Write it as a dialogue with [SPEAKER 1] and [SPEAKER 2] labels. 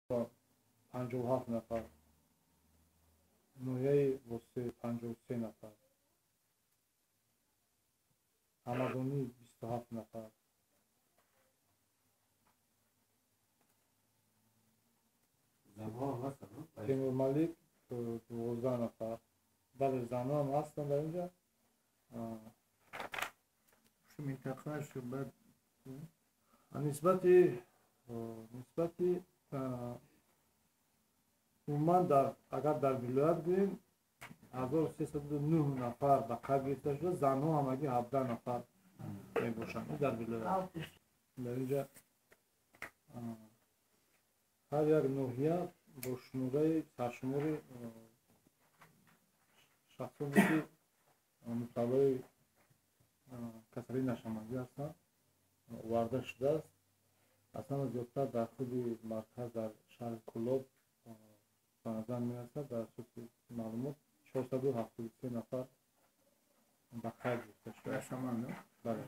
[SPEAKER 1] 57 нафар, ноҳияи Восе 53 нафар, Ҳамадонӣ 27 нафар. Темурмалик 12 нафар. Бале, занҳо ҳам ҳастанд дар инҷа. Нисбати умуман агар дар вилоят гӯем, 1309 нафар ба қайд гирифта шуда, занҳо ҳамагӣ 17 нафар мебошанд дар вилоят. Дар инҷа ҳар як ноҳия бо шумораи саршумори шахсоне ки мубталои касалии нашъамандӣ ҳастанд оварда шудааст. Аз ҳама зиёдтар дар худи марказ, дар шаҳри Кӯлоб ба назар мерасад. Дар асоси маълумот 473 нафар ба қайд гирифта шудааст. Бале.